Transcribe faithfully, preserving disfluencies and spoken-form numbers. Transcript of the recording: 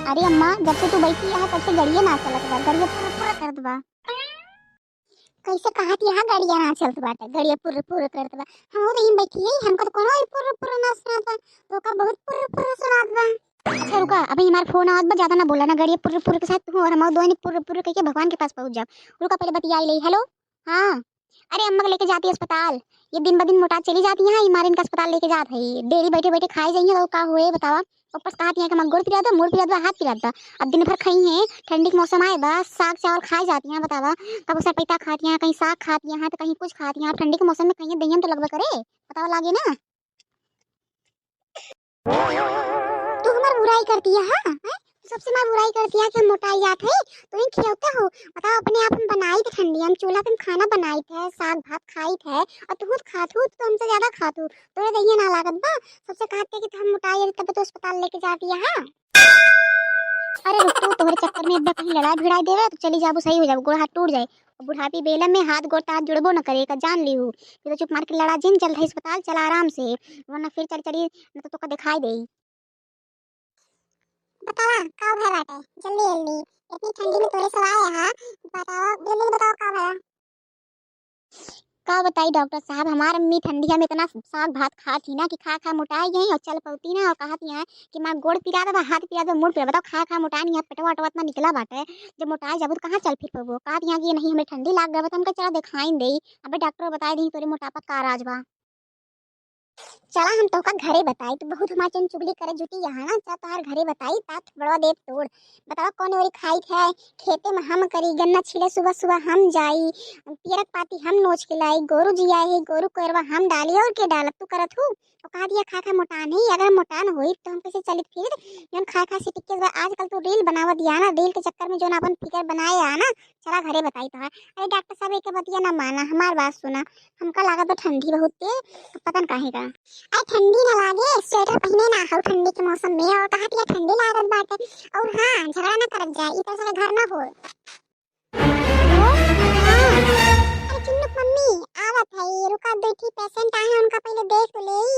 अरे अम्मा, जब से तू बैठी है, तब से गड़िया ना चलत बा, गड़िया पुर्र पुर्र करत बा। कैसे कहत यहाँ गड़िया ना चलत बाटे, गड़िया पुर्र पुर्र करत बा। हम तो यहीं बैठी है, हमका तो कोनो पुर्र पुर्र ना सुनात बा, तो का बहुत पुर्र पुर्र सुनात बा। अच्छा रुका, अभी हमार फोन आवत बा, ज्यादा ना बोला ना, गड़िया पुर्र पुर्र के साथ तू और हम दोनों पुर्र पुर्र करके भगवान के पास पहुँच जाओ। रुका, पहले बतियाई ले। हेलो, हाँ। अरे अम्मा के लेके जाती अस्पताल, ये दिन ब दिन मोटा चली जाती हैं, ये मारे इनका अस्पताल लेके जात है। डेली बैठे बैठे खाए जाइए तो का हुए बतावा। ऊपर से कहती हैं कि हमार गोड़ पिरात बा, मुड़ पिरात बा, हाथ पिरात बा। अब दिन भर खाई हैं, ठंडी के मौसम आए बा, साग चावल खाए जाती हैं बतावा। कब सरपैता खाती हैं, कहीं साग खाती हैं तो कहीं कुछ खाती हैं। अब ठंडी के मौसम में खाइए दहियन तो लगबे करे, बतावा लागे ना। तू हमार बुराई करती है, हाँ? हैं? तू सबसे हमार बुराई करती है कि हम मोटाई जात है, तू ही खियौते हो। बताओ, अपने आप हम बनाई थे ठंडी, हम चूल्हा पे हम खाना बनाई थे, साग भात खाई थे, और तू खुद खात हो, तू तो हमसे ज्यादा खात हो, तोरे दहिया ना लागत बा। सबसे कहते कि हम मोटाई जात, तब तो अस्पताल लेके जाती है, हाँ? अरे रुक, तू तोहरे चक्कर में अब्बा कहीं लड़ाई भिड़ाई देवे तो चली जाबू, सही हो जाबू, गोड़ हाथ टूट जाए। बुढ़ापी बेला में हाथ गोड़ त हाथ जुड़बो न करे, का जान ली हूँ। ये तो चुप मार के लड़ा जिन, चल रही अस्पताल, चला आराम से, वरना फिर चली चली, न तो तोका दिखाई देई। बतावा, का भय बाटे? जल्दी जल्दी, इतनी ठंडी में तोरे सब आए हा, बतावा, जल्दी बतावा का भय। का बताई डॉक्टर साहब, हमार अम्मी ठंडिया में इतना साग भात खात ही ना कि खा खा मोटाई गई और चल पौती ना, और कहत ही हैं कि मार गोड़ पिरात बा, हाथ पिरात बा, मुड़ पिरात। बताओ, खा खा मोटाई नहीं, पेटवा वटवा इतना निकला बाटे, जब मोटाई जाबू तो कहाँ चल फिर पबो? कहत ही हैं कि नहीं, हमें ठंडी लाग गए बा, तो हमका चला दिखाई दे। अबे डॉक्टर बताई दी तोरे मोटापा का राज बा। चला हम तोहका घरे बताई, तू बहुत हमार चुन चुगली करे जुटी यहाँ ना, चला तोहार घरे बताई, तात बड़वा देव तोड़। बतावा कौन ओरी खाई थे, खेते में हम करी, गन्ना छीले सुबह सुबह हम जाई, पियरक पाती हम नोच के लाई, गोरू जिया है, गोरू कोयरवा हम डाली, और के डालत तू करत हूँ। तो कहा दिया खा खा मोटान है, अगर मोटान होई तो हम कैसे चलित फिरित? जौन खाए खाए से टिके बा, आजकल तू रील बनावत दिया ना, रील के चक्कर में जौन अपन फिगर बनाए आ ना, चला घरे बताई तोहार। अरे डॉक्टर साहब, एक बतिया ना माना, हमार बात सुना, हमका लागत बा ठंडी बहुत तेज, पता न काहे का। अरे ठंडी ना लागे, स्वेटर पहने ना हो ठंडी के मौसम में, और कहा दिया ठंडी लागत बाटे। और हाँ, झगड़ा ना करत जाए, ई तरह से घर ना हो। हेलो? हाँ। अरे चुन्नू के मम्मी, आवत है, रुका, दो ठी पेशेंट आए हैं, उनका पहले देख तो ले।